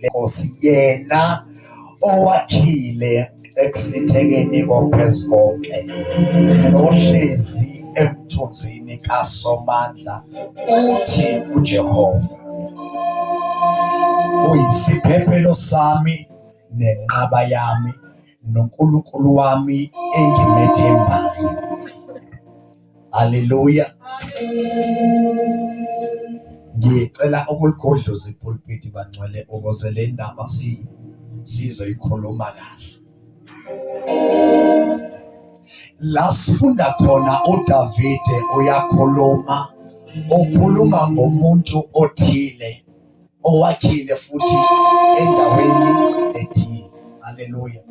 lenkosi, yena owakhile ekusithekeni kophezukonke nohlezi emthunzini kaSomandla, uthi kuJehova, uyisiphephelo sami nenqaba yami noNkulunkulu wami engimethembayo. Haleluya. Ngicela ukuligodloza ipulpiti bangcwele ukuze le ndaba sizoyikhuluma kahle. La sifunda khona uDavide uyakhuluma, ukhuluma ngomuntu othile owakhile futhi endaweni ethile. Haleluya.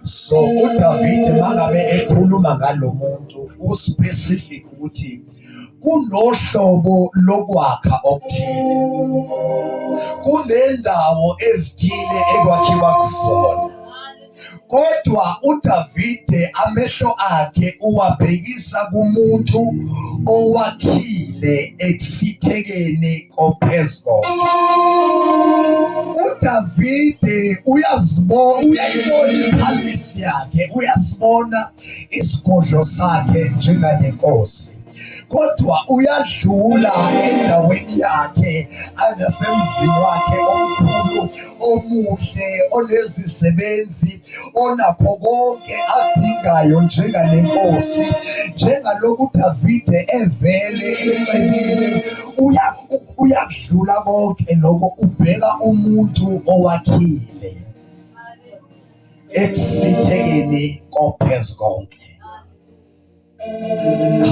So uDavide mangabe ekhuluma ngalomuntu uspecific ukuthi kunohlobo lokwakha okuthile, kunendawo ezithile ekwakhiwa kuzona. Kodwa uDavide amehlo akhe uwabhekisa kumuntu owakhile ekusithekeni kophezukonke. UDavide uyazibona, uyayibona iphalisi yakhe, uyasibona isigodlo sakhe njenganenkosi. Kodwa uyadlula endaweni yakhe anasemzini wakhe omkhulu omuhle onezisebenzi onakho konke adingayo njenganenkosi, njengalokhu uDavide evele ecebile, uyakudlula konke lokho, ubheka umuntu owakhile ekusithekeni kophezukonke.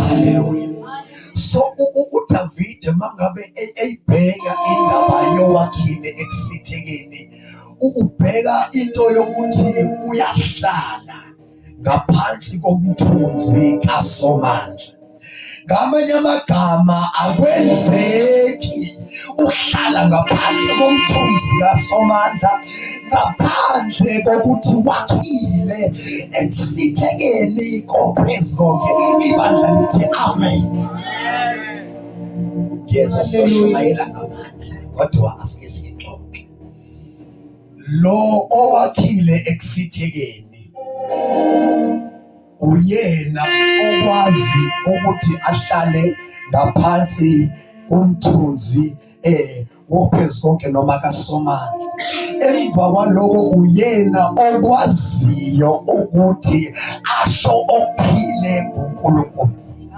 Haleluya. So uDavide mangabe eyibheka indaba yowakhile ekusithekeni, ubheka into yokuthi uyahlala ngaphansi komthunzi kaSomandla. Ngamanye amagama akwenzeki uhlala ngaphansi komthunzi kaSomandla ngaphandle kokuthi wakhile ekusithekeni kophezukonke. Ibandla lithi amen. Ngiyeza soshumayela ngamandla, kodwa asike sixoxe. Lo owakhile ekusithekeni uyena okwazi ukuthi ahlale ngaphansi kumthunzi wophezonke noma kaSomandla. Emva kwaloko uyena okwaziyo ukuthi asho okuthile ngoNkulunkulu.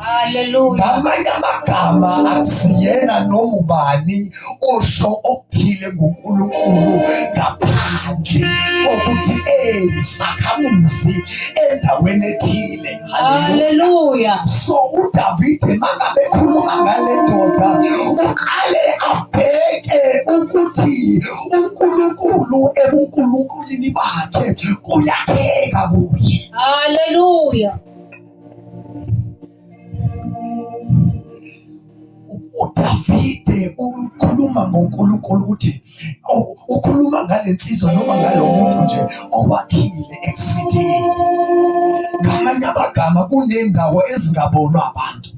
Haleluya. Ngamanye amagama akusiyena noma ubani osho okuthile ngoNkulunkulu ngaphandle kokuthi eyisakhamuzi endaweni ethile. Haleluya. So uDavide mangabe ekhuluma ngale ndoda uqale abheke ukuthi uNkulunkulu ebuNkulunkulwini bakhe kuyakheka kuye. Haleluya. UDavide ukhuluma ngoNkulunkulu ukuthi ukhuluma ngale nsizwa noma ngalo muntu nje owakhile ekusithekeni. Ngamanye amagama kunendawo ezingabonwa abantu,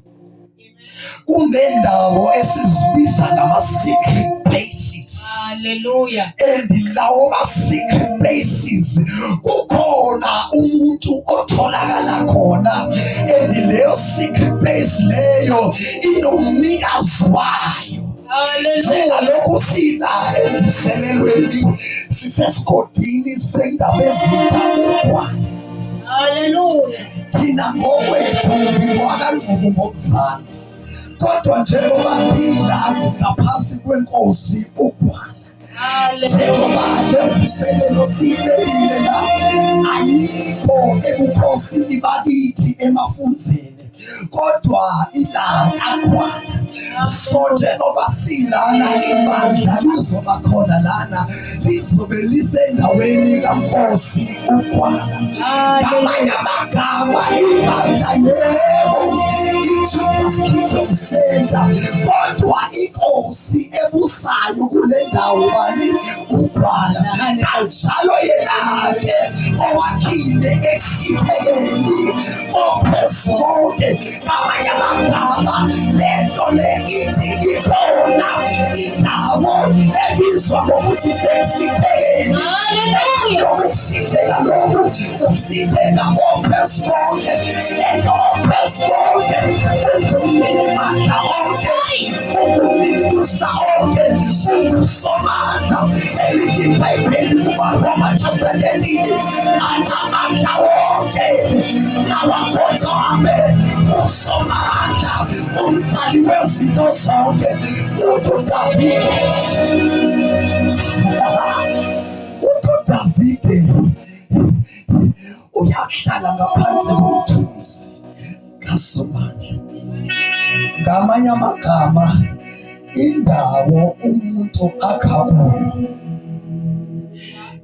kunendawo esizibiza ngama-secret places. Hallelujah. And lawo ma-secret places kukhona umuntu otholakala khona, and leyo secret place leyo inomnikazi wayo. Hallelujah. Njengalokhu sila emvuselelweni sisesigodini sendaba ezitha ugwayi. Hallelujah. Thina ngokwethu ngingowakaNgcubu ngokuzalwa, kodwa njengoba ngila ngaphansi kwenkosi uGwala, njengoba lemvuselelo siyibekile la, ayikho ebukhosini bakithi emafunzeni, kodwa ila kaGwala. So njengoba silana ibandla lizoba khona lana, lizobe lisendaweni kaNkosi uGwala. Ngamanye amagama ibandla yebo i-Jesus Kingdom Center, kodwa inkosi ebusayo kule ndawo bani? UGwala. Kanjalo yena-ke owakhile ekusithekeni kophezukonke. Ngamanye amagama lento le ithi ikhona indawo ebizwa ngokuthi sekusithekeni. Ukusitheka lokhu ukusitheka kophezu konke and ophezu konke ungumninimandla onke ungumninibusa onke ungusomandla elithi ibhayibheli kumaroma chapter 13 athi amandla wonke nawakhothame usomandla umdali wezinto zonke uthi udavide uthi udavide uyakuhlala ngaphansi komthunzi kasomandla ngamanye amagama indawo umuntu akha kuyo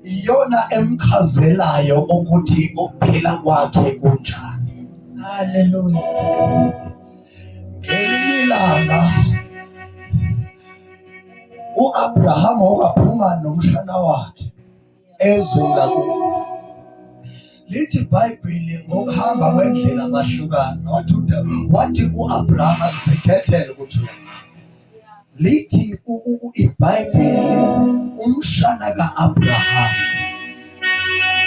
iyona emchazelayo ukuthi ukuphila kwakhe kunjani. Haleluya. Ngelinye ilanga uAbraham wakaphuma nomshana wakhe ezweni lakubo. Lithi iBhayibheli ngokuhamba kwendlela bahlukana. Wathi wathi uAbraham azikhethele ukuthi uyangaphi. Lithi iBhayibheli umshana kaAbraham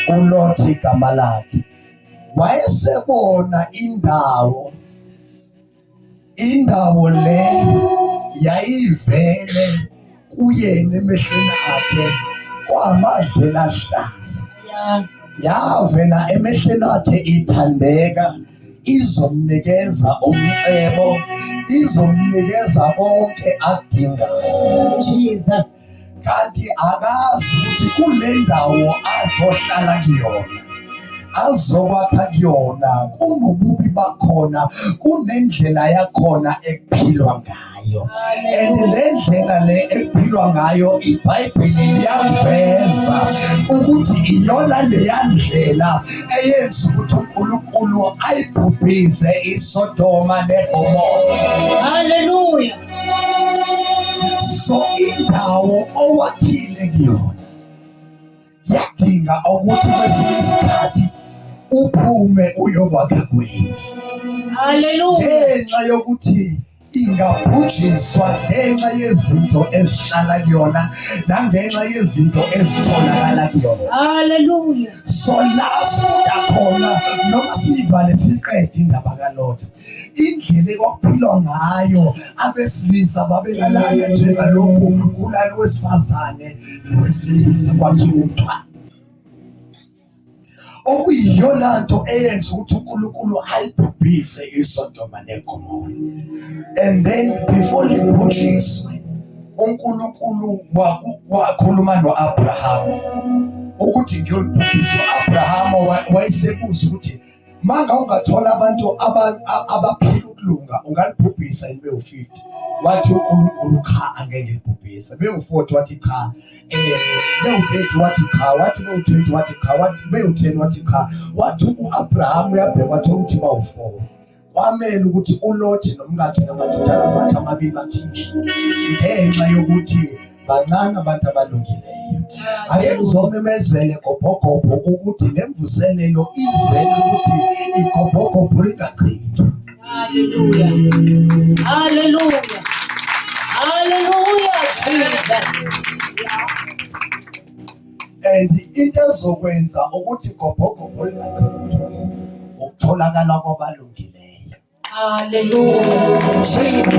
uLothi igama lakhe wayesebona indawo indawo le yayivele kuyena emehlweni akhe kwamadlela ahlaza yavela emehlweni akhe ithandeka izomnikeza umcebo izomnikeza konke akudingayo Jesus kanti akazi ukuthi kule ndawo azohlala kuyona azokwakha kuyona kunobubi bakhona kunendlela yakhona ekuphilwa ngayo and le ndlela le ekuphilwa ngayo ibhayibheli liyaveza ukuthi iyona leya ndlela eyenza ukuthi uNkulunkulu ayibhubhise iSodoma neGomora. Haleluya. So indawo owakhile kuyona kuyadinga ukuthi kwesinye isikhathi uphume uyokwakha kwenye. Haleluya. Ngenxa yokuthi ingabhujiswa ngenxa yezinto ezihlala kuyona nangenxa yezinto ezitholakala kuyona. Haleluya. So la sifunda khona noma siyivale siyiqede indaba kaLotha. Indlela ekwakuphilwa ngayo abesilisa babelalana njengalokhu kulala owesifazane nowesilisa kwakhiwa umntwana. Okuyiyona nto eyenza ukuthi uNkulunkulu alibhubhise iSodoma neGomora. And then before libhujiswe uNkulunkulu wakhuluma no-Abraham ukuthi ngiyolibhubhisa. U-Abraham wayesebuza ukuthi manga ungathola abantu abaphila ukulunga ungalibhubhisa yini bewu-50 wathi uNkulunkulu cha angeke ngilibhubhise bewu-40 wathi cha eh bewu-30 wathi cha wathi bewu-20 wathi cha wathi bewu-10 wathi cha wathi u-Abraham uyabheka wathi ukuthi bawu-4 kwamele ukuthi uLothi nomkakhe namadodakazi akhe amabili bakhishwe ngenxa yokuthi bancane abantu abalungileyo. Ake ngizomemezele gobhogobho ukuthi le mvuselelo izele ukuthi igobhogobho lingachithwa. Haleluya. Haleluya. Haleluya Jesus. And into ezokwenza ukuthi igobhogobho lingachithwa ukutholakala kwabalungileyo. Hallelujah. Jesus.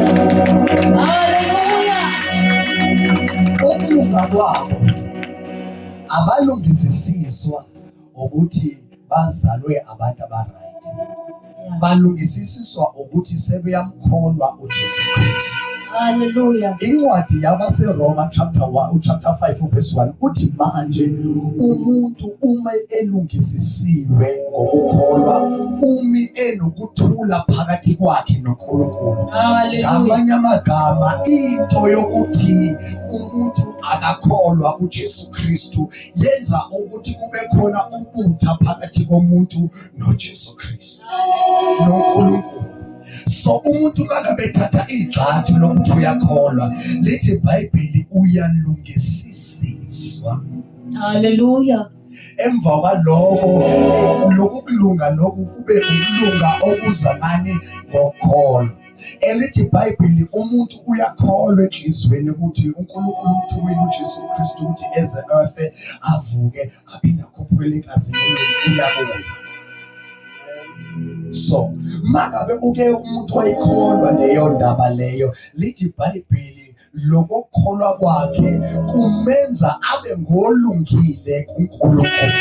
Hallelujah. Ukulunga kwabo abalungisisiswa ukuthi bazalwe abantu abaright. Balungisisiswa ukuthi sebeyamkholwa uJesu Kristu. Hallelujah. Incwadi yabaseRoma chapter 1 chapter 5 verse 1 uthi manje umuntu uma elungisisiwe ngokukholwa umi enokuthula phakathi kwakhe noNkulunkulu. Ngamanye amagama into yokuthi umuntu akakholwa uJesu Kristu yenza ukuthi kube khona ubutha phakathi komuntu noJesu Kristu noNkulunkulu. So umuntu mangabe ethatha igxathu lokuthi uyakholwa lithi iBhayibheli uyalungisisiswa. Hallelujah. Emva kwaloko lokhu kulunga lokhu kube ukulunga okuza ngani? Ngokukholwa. Elithi iBhayibheli umuntu uyakholwa enhliziyweni ukuthi uNkulunkulu umthumile uJesu Kristu ukuthi eze efe avuke aphinde akhuphukele enkazimulweni, uyabuya. So mangabe uke umuntu wayikholwa leyo ndaba leyo, lithi iBhayibheli lokukholwa kwakhe kumenza abe ngolungile kuNkulunkulu.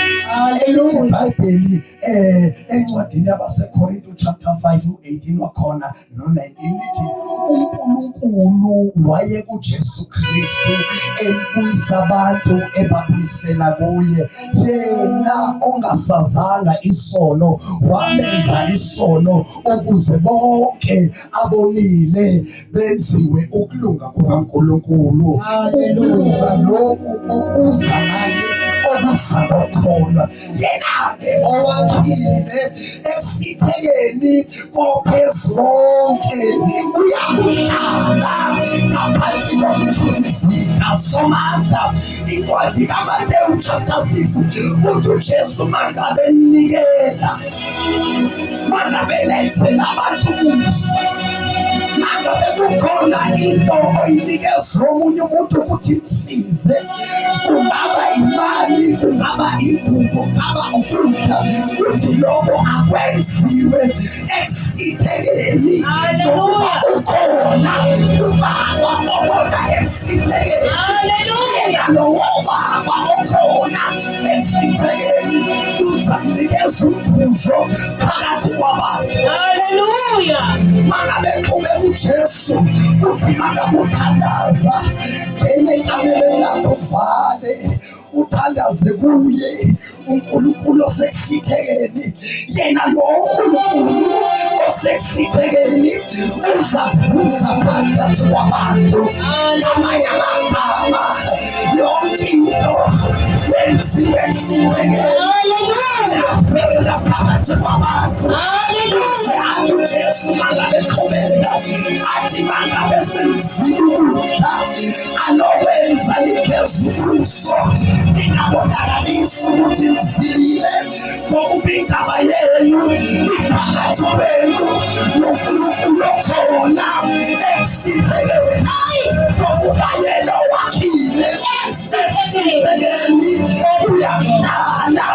Elithi iBhayibheli encwadini yabaseKorinto chapter 5 u18 wakhona no-19 lithi uNkulunkulu waye kuJesu Kristu elibuyisa abantu ebabuyisela kuye, yena ongasazanga isono wamenza isono ukuze bonke abonile benziwe ukulunga kukaNkulunkulu. Ukulunga lokhu okuza ngani? Okuza ngokukholwa. Yena-ke owakhile ekusithekeni kophezukonke uyakuhlala ngaphansi komthunzi kaSomandla. Incwadi kaMateyu chapter 6 uthi uJesu mangabe enikela, mangabe lenzela abantu umusa, mangabe kukhona into oyinikeza omunye umuntu ukuthi imsize, kungaba imali, kungaba ingubo, kungaba ukudla, uthi lokho akwenziwe ekusithekeni ngokuba ukhona ubaba obona ekusithekeni. Yena lowo baba okhona ekusithekeni uzakunikeza umvuzo phakathi kwabantu. Haleluya! Mangabe qhubeka uJesu uthi mangabe uthandaza, ngena ekamereni lakho uvale, uthandaze kuye uNkulunkulu osekusithekeni. Yena lo Nkulunkulu osekusithekeni uzavuza phakathi kwabantu. Ngamanye amagama, yonke into yenziwe ekusithekeni, yavela phakathi kwabantu. Uze athi uJesu mangabe eqhubeka athi mangabe senzile ukudla anokwenza ligeza ubuso, ningabonakalisi ukuthi nizilile, ngokuba indaba yenu iphakathi kwenu noNkulunkulu okhona ekusithekeni, ngokuba yena owakhile ekusithekeni uyakuhlala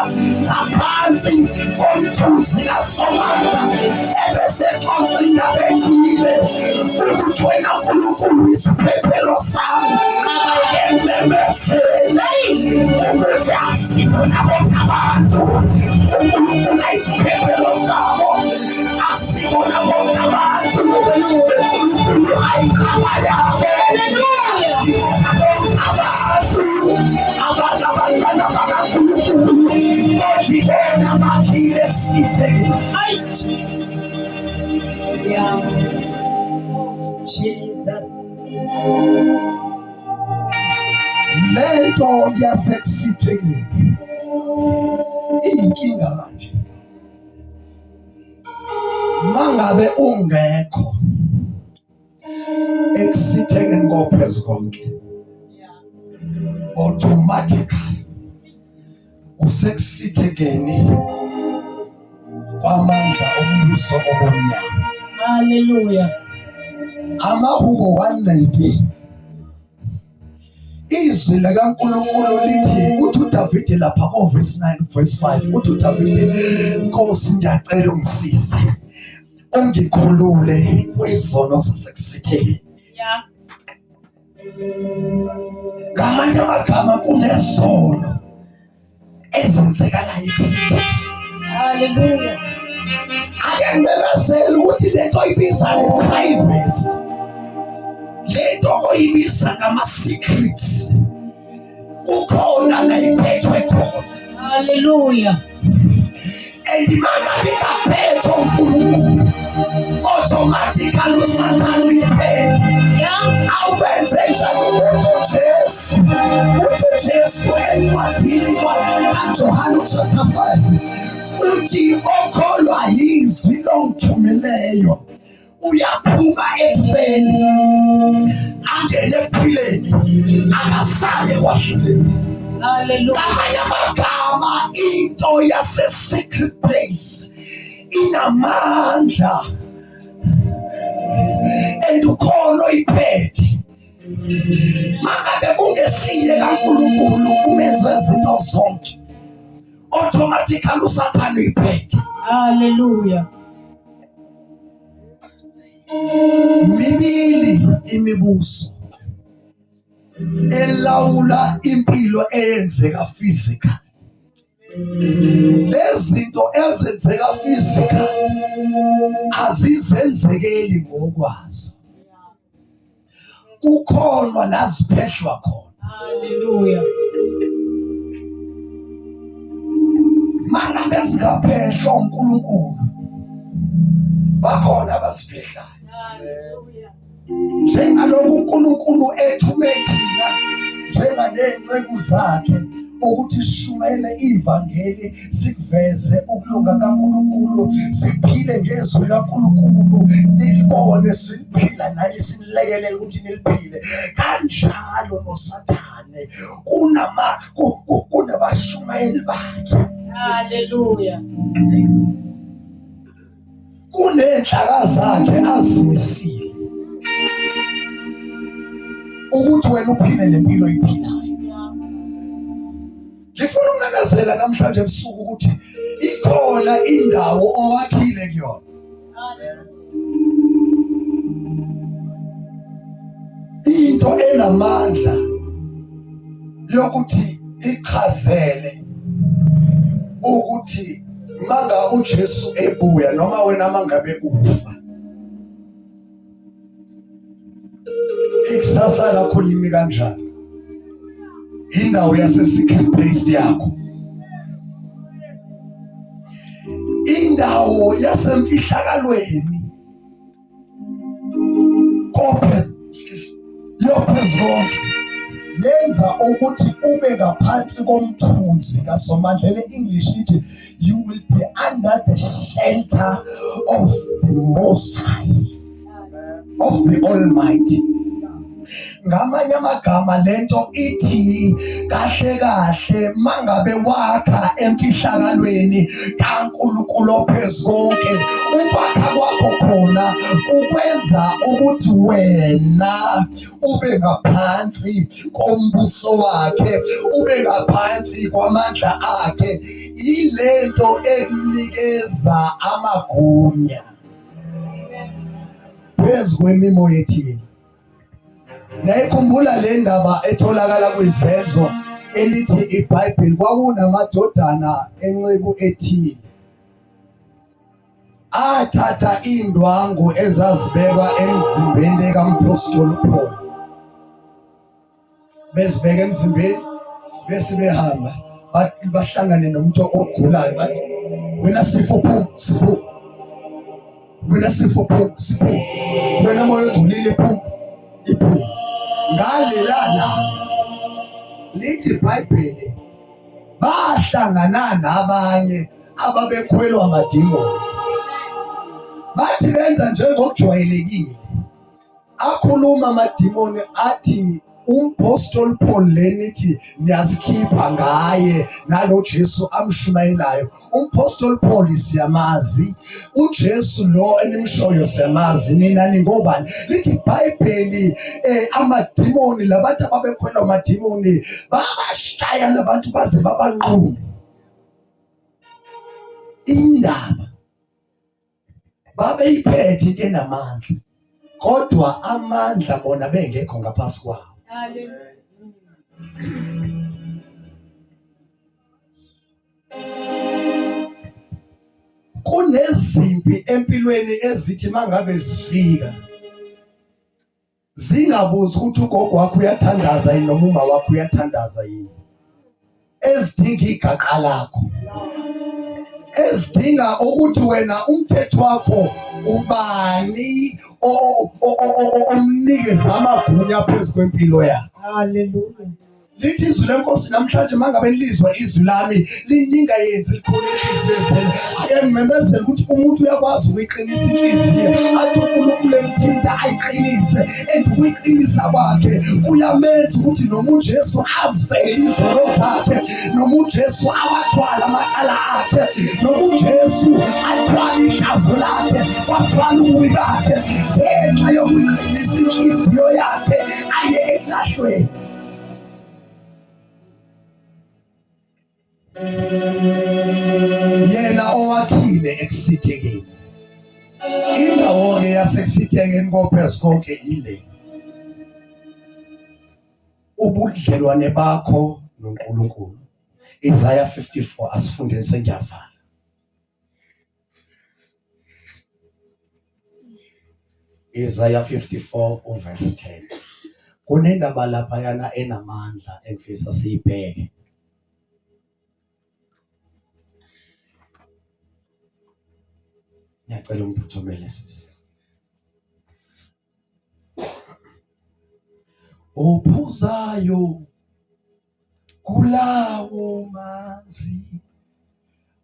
ngaphansi komthunzi kaSomandla, ebese exoxa indaba ethile ukuthi wena Nkulunkulu isiphephelo sami. Ake ngimemezele ukuthi akusibona bonke abantu uNkulunkulu ayisiphephelo sabo, akusibona bonke abantu uNkulunkulu ayinqaba yabo, akusibona bonke abantu abantu abantwana bakaNkulunkulu kodwa ibona bakhile ekusithekeni. Ay, Jesus. Yeah. Jesus. Lento yasekusithekeni iyinkinga kanje. Mangabe ungekho ekusithekeni kophezukonke, automatically usekusithekeni kwamandla ombuso obumnyama. Haleluya. Amahubo 119 izwi likaNkulunkulu lithi, uthi uDavide lapha ko verse 9 verse 5, uthi uDavide, Nkosi ngiyacela ungisize ungikhulule kwizono zasekusithekeni. Yeah. Ngamanye amagama kunezono ezenzekalayo ekusithekeni. Haleluya. Ake ngimemezele ukuthi lento oyibiza nge-privacy, lento oyibiza ngama-secrets, kukhona la iphethwe khona. Haleluya. And mangabe ingaphethwa uNkulunkulu, automatically uSathane uyiphethe. Yeah. Awukwenze njani ukuthi uJesu, uthi uJesu encwadini kaJohane chapter 5 uthi okholwa yizwi longithumileyo uyaphuma ekufeni angene ekuphileni, akasaye kwahlulelweni. Hallelujah. Ngamanye amagama into yase secret place inamandla and ukhona oyiphethe. Mangabe kungesiye kaNkulunkulu umenzi wezinto zonke, automatically uSathane uyiphethe. Hallelujah. Mibili imibuso elawula impilo eyenzeka physical. Lezinto ezenzeka physical azizenzekeli ngokwazo. Kukhona la ziphehlwa khona. Hallelujah. Mangabe zingaphehlwa uNkulunkulu, bakhona abaziphehlayo. Hallelujah. Njengalokhu uNkulunkulu ethume thina njenganey'nceku zakhe ukuthi sishumayele ivangeli, sikuveze ukulunga kaNkulunkulu, siphile ngezwi likaNkulunkulu, nilibone siliphila nani, sinilekelele ukuthi niliphile. Kanjalo noSathane kunama kunabashumayeli bakhe. Hallelujah. Kuney'nhlaka zakhe azimisile ukuthi wena uphile le mpilo oyiphilayo. Ngifuna ukumemezela namhlanje ebusuku ukuthi ikhona indawo owakhile kuyona. Into enamandla yokuthi ichazele ukuthi manga uJesu ebuya noma wena mangabe ufa, ikusasa lakho limi kanjani, indawo yase secret place yakho, indawo yasemfihlakalweni kophe yophezukonke yenza ukuthi ube ngaphansi komthunzi kaSomandla. Le English ithi you will be under the shelter of the Most High, of the Almighty. Ngamanye amagama lento ithi kahle kahle mangabe wakha emfihlakalweni kaNkulunkulu ophezonke, ukwakha kwakho khona kukwenza ukuthi wena ube ngaphansi kombuso wakhe, ube ngaphansi kwamandla akhe. Ilento ekunikeza amagunya phezu kwemimoya ethile. Nayikhumbula le ndaba etholakala kwiZenzo elithi iBhayibheli kwakunamadodana enceku ethile athatha indwangu ezazibekwa emzimbeni kamphostoli uPaul, bezibeka emzimbeni bese behamba bahlangane nomuntu ogulayo, bathi wena sifo phuma, sifo, wena sifo phuma, sifo, wena moya ogcolile phuma, iphuma. Ngalela langa lithi iBhayibheli bahlangana nabanye ababekhwelwa amadimoni, bathi benza njengokujwayelekile. Akhuluma amadimoni athi umpostoli Paul lenithi niyasikhipha ngaye nalo Jesu amshumayelayo. Umpostoli Paul siyamazi, uJesu lo enimshoyo siyamazi, nina ningobani? Lithi iBhayibheli amadimoni labantu ababekhwelwa amadimoni babashaya labantu baze babanquma. Indaba babeyiphethe into enamandla, kodwa amandla bona bengekho ngaphansi kwawo. Kunezimpi empilweni ezithi mangabe zifika zingabuzi ukuthi ugogo wakho uyathandaza yini noma uma wakho uyathandaza yini, ezidinga igaqa lakho, ezidinga ukuthi wena umthetho wakho ubani omnikeza amagunya phezu kwempilo yakho. Hallelujah. Lithi izwi lenkosi namhlanje mangabe nilizwa izwi lami liningayenzi likhona inhliziyo zenu. Ake ngimemezele ukuthi umuntu uyakwazi ukuyiqinisa inhliziyo athi uNkulunkulu emthinta ayiqinise and ukuyiqinisa kwakhe kuyamenza ukuthi noma uJesu azifele izono zakhe noma uJesu awathwala amacala akhe noma uJesu athwala ihlazo lakhe wathwala ububi bakhe ngenxa yokuyiqinisa inhliziyo yakhe aye ekulahlweni. Yena owakhile ekusithekeni. Indawo-ke yasekusithekeni kophezu konke ile. Ubudlelwane bakho noNkulunkulu. Isaya 54 asifundeni sengiyavala. Isaya 54 uverse 10. Kunendaba laphayana enamandla engifisa siyibheke. Ngiyacela ungiphuthumele sisi. Ophuzayo kulawo manzi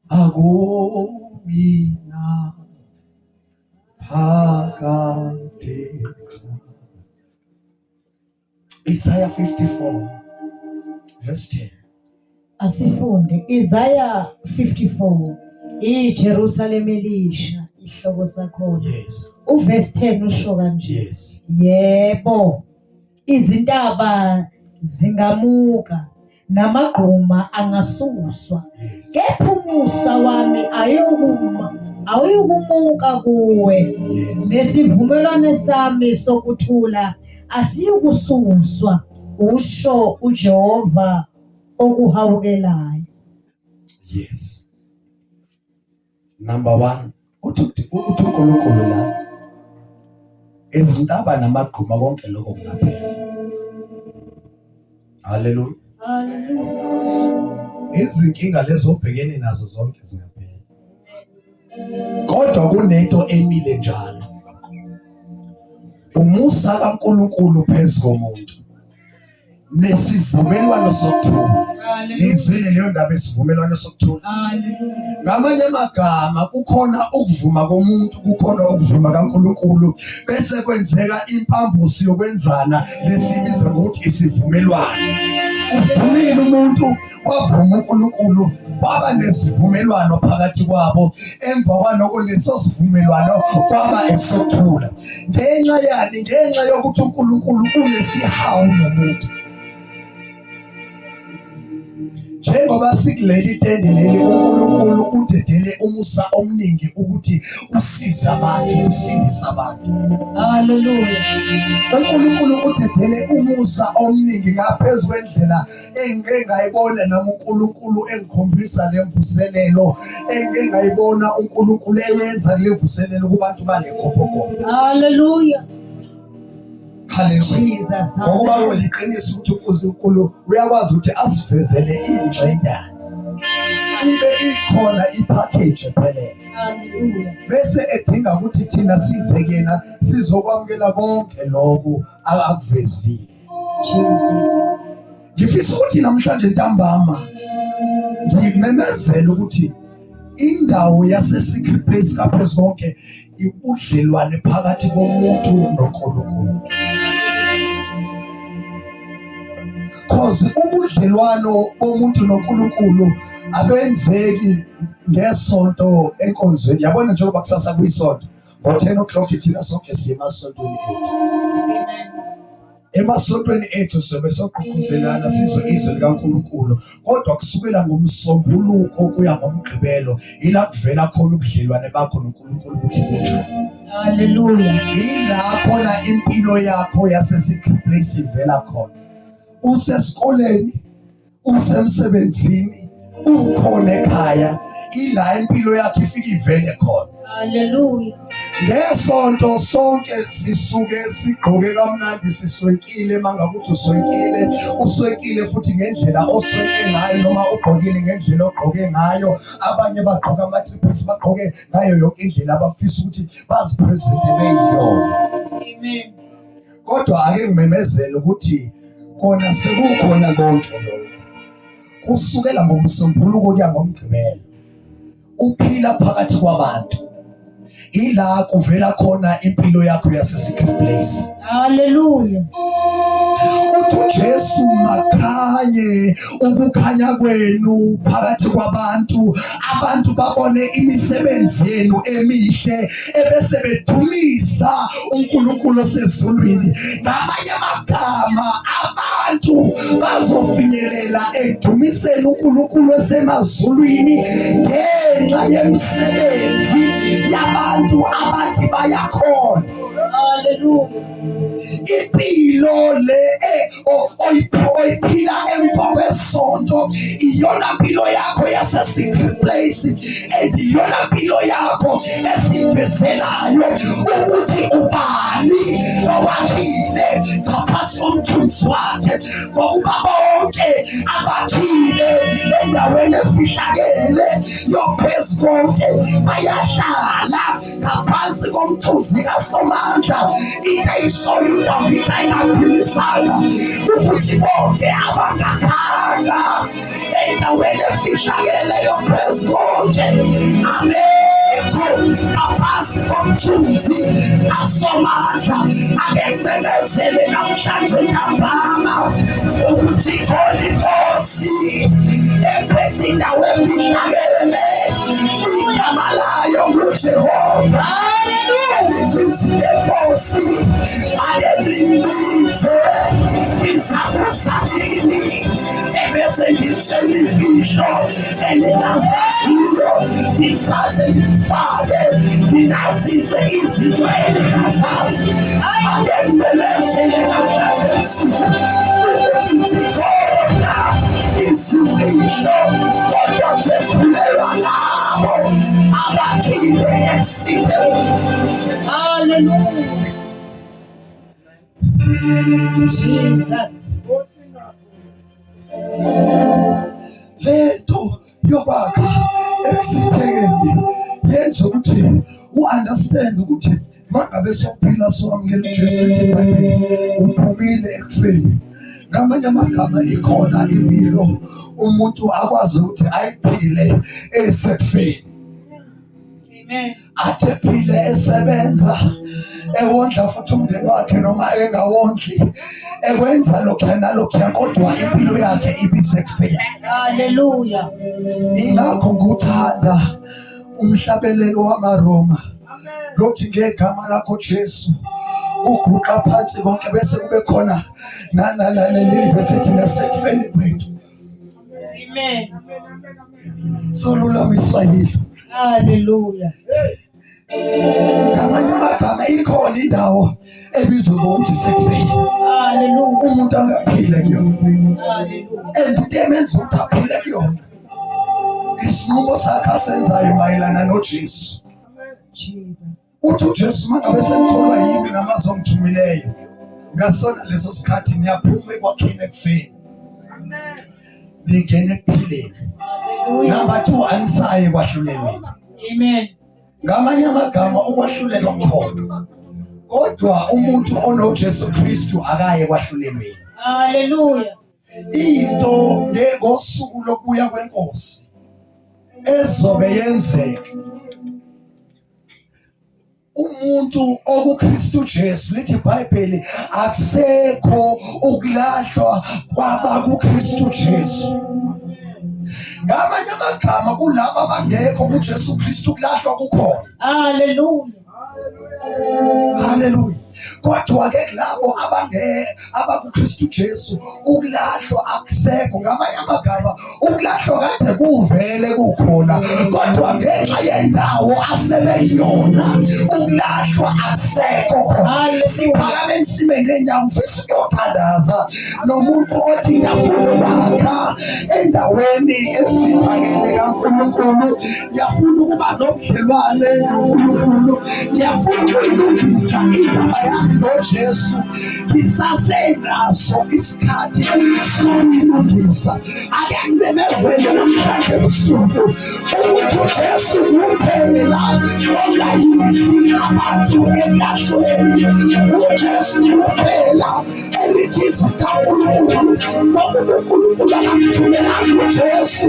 akomina phakade. Isaiah 54 verse 10. Asifunde Isaiah 54 iJerusalema elisha ihloko sakhona. Yes. Uverse 10 usho kanje. Yes. Yebo. Izintaba zingamuka namagquma angasuswa. Yes. Kepha umusa wami ayokuma awuyukumuka kuwe. Yes. Nesivumelwano sami sokuthula asiyukususwa, usho uJehova okuhawukelayo. Yes. Number 1 uthi uthi uNkulunkulu la izintaba namagquma konke lokho kungaphela. Haleluya. Haleluya. Izinkinga lezo obhekene nazo zonke ziyaphela. Kodwa kunento emile njalo. Umusa kaNkulunkulu phezu komuntu nesivumelwano sokuthula. Nizwile leyo ndaba isivumelwano sokuthula. Ngamanye amagama kukhona ukuvuma komuntu, kukhona ukuvuma kaNkulunkulu bese kwenzeka impambusi yokwenzana lesibiza ngokuthi isivumelwano. Uvumile umuntu wavuma uNkulunkulu kwaba nesivumelwano phakathi kwabo emva kwaloko leso sivumelwano kwaba esokuthula ngenxa yani ngenxa yokuthi uNkulunkulu unesihawu nomuntu njengoba sikuleli tende leli uNkulunkulu udedele umusa omningi ukuthi usize abantu usindise abantu Haleluya. uNkulunkulu udedele umusa omningi ngaphezu kwendlela engike ngayibona nami uNkulunkulu engikhombisa le mvuselelo engike ngayibona uNkulunkulu eyenza le mvuselelo kubantu bale gobhogobo Haleluya. Haleluya. Jesus. Ngokuba kuliqiniso ukuthi uNkulunkulu uyakwazi ukuthi asivezele ingxenyana ibe ikhona ipackage ephelele Haleluya. bese edinga ukuthi thina size kuyena sizokwamukela konke lokhu akuvezile. Jesus. Ngifisa ukuthi namhlanje ntambama ngimemezele ukuthi indawo yase secret place kaphezu konke ubudlelwane phakathi komuntu noNkulunkulu. Cause ubudlelwano bomuntu noNkulunkulu abenzeki ngesonto enkonzweni. Yabona njengoba kusasa kuyisonto ngo-10 o'clock thina sonke siye emasontweni ethu. Emasontweni ethu sizobe sogqugquzelana sizwe izwi likaNkulunkulu kodwa kusukela ngomsombuluko kuya ngomgqibelo ila kuvela khona ubudlelwane bakho noNkulunkulu ukuthi bunjani. Haleluya. Ila khona impilo yakho yase-secret place ivela khona. Usesikoleni usemsebenzini ukhona ekhaya ila impilo yakhe ifike ivele khona Haleluya. Ngesonto sonke sisuke sigqoke kamnandi siswenkile mangakuthi uswenkile uswenkile futhi ngendlela oswenke ngayo noma ugqokile ngendlela ogqoke ngayo abanye bagqoka ama-three bagqoke ngayo yonke indlela abafisa ukuthi bazipresente beyiyona Amen. Kodwa ake ngimemezele ukuthi Kona sekukhona konke lokho. Kusukela ngoMsombuluko kuya ngoMgqibelo uphila phakathi kwabantu. Ila kuvela khona impilo yakho yase secret place. Hallelujah. Uthi uJesu makhanye ukukhanya kwenu phakathi kwabantu, abantu babone imisebenzi yenu emihle ebese bedumisa uNkulunkulu osezulwini. Ngamanye amagama abantu bazofinyelela ekudumiseni uNkulunkulu osemazulwini ngenxa yemisebenzi yabantu abathi bayakholwa. Hallelujah. Impilo le eh, oyiphila emva kwesonto iyona mpilo yakho yase secret place and iyona mpilo yakho esivezelayo ukuthi ubani owakhile ngaphasi komthunzi wakhe ngokuba bonke abakhile endaweni efihlakele yophezu konke bayahlala ngaphansi komthunzi kaSomandla. Into eyishoyo uDavide engaphimisanga ukuthi bonke abangakhanga endaweni efihlakele yophezu konke abekho ngaphansi komthunzi kaSomandla. Ake ngimemezele namhlanje ntambama ukuthi khona inkosi ephethe indawo efihlakele igama layo nguJehova. Elithi lenkosi ake nimbize izakuza kini ebese ngitshela imfihlo eningazaziyo ngithathe ngifake ninazise izinto eningazazi. Ake ngimemezele namhlanje ebusuku ukuthi zikhona izimfihlo kodwa zephulelwa labo abakhile ekusitheni. Hallelujah. Jesus. Lento yokwakha ekusithekeni yenza ukuthi u-understand ukuthi mangabe sokuphila sokwamukela uJesu ithi iBhayibheli uphumile ekufeni. Ngamanye amagama ikhona impilo umuntu akwazi ukuthi ayiphile esekufeni. Amen. Athi ephile esebenza ewondla futhi umndeni wakhe noma engawondli ekwenza lokhuya nalokhuya kodwa impilo yakhe ibisekufeni. Hallelujah. Ingakho ngikuthanda umhlabelelo wamaRoma lothi ngegama lakho Jesu uguqa phansi konke bese kube khona naleli nasekufeni kwethu. Amen. Solulamiswa yilo. Hallelujah. Ngamanye amagama ikhona indawo ebizwa ngokuthi sekufeni. Hallelujah. Umuntu angaphila kuyona. Hallelujah. And into emenza ukuthi aphile kuyona isinqumo sakhe asenzayo mayelana noJesu. Jesus. Uthi uJesu mangabe senikholwa yimi namazwi ongithumileyo ngasona leso sikhathi niyaphuma ekwakheni ekufeni ningena ekuphileni. Number 2 anisaye ekwahlulelweni. Amen. Ngamanye amagama ukwahlulelwa kukhona, kodwa umuntu onoJesu Kristu akaye ekwahlulelweni. Hallelujah. Into ngosuku lokubuya kwenkosi ezobe yenzeka umuntu okuKristu Jesu lithi iBhayibheli akusekho ukulahlwa kwaba kuKristu Jesu. Ngamanye amagama kulabo abangekho kuJesu Kristu kulahlwa kukhona. Hallelujah. Haleluya. Kodwa ke kulabo abange abakuKristu Jesu ukulahlwa akusekho. Ngamanye amagama ukulahlwa kade kuvele kukhona kodwa ngenxa yendawo asebeyona ukulahlwa akusekho khona. Siphakame sime ngenyawo mfisa ukuyothandaza nomuntu othi ngiyafuna ukwakha endaweni esithakele kaNkulunkulu, ngiyafuna ukuba nobudlelwane noNkulunkulu, ngiyafuna ukuyilungisa indaba yami noJesu, ngisasenaso isikhathi sokuyilungisa. Ake ngimemezele namhlanje namhlanje ebusuku ukuthi uJesu kuphela ongayisi abantu elahlweni. UJesu kuphela elithi izwi kaNkulunkulu, ngoba uNkulunkulu akamthumelanga uJesu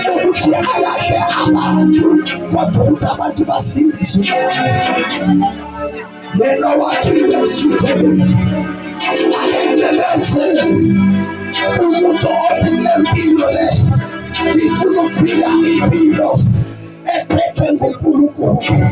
ukuthi alahle abantu, kodwa ukuthi abantu basindiswe. Yena wathi ngesithekeni ake ngimemezele umuntu othi kule mpilo le ngifuna ukuphila impilo ephethwe nguNkulunkulu.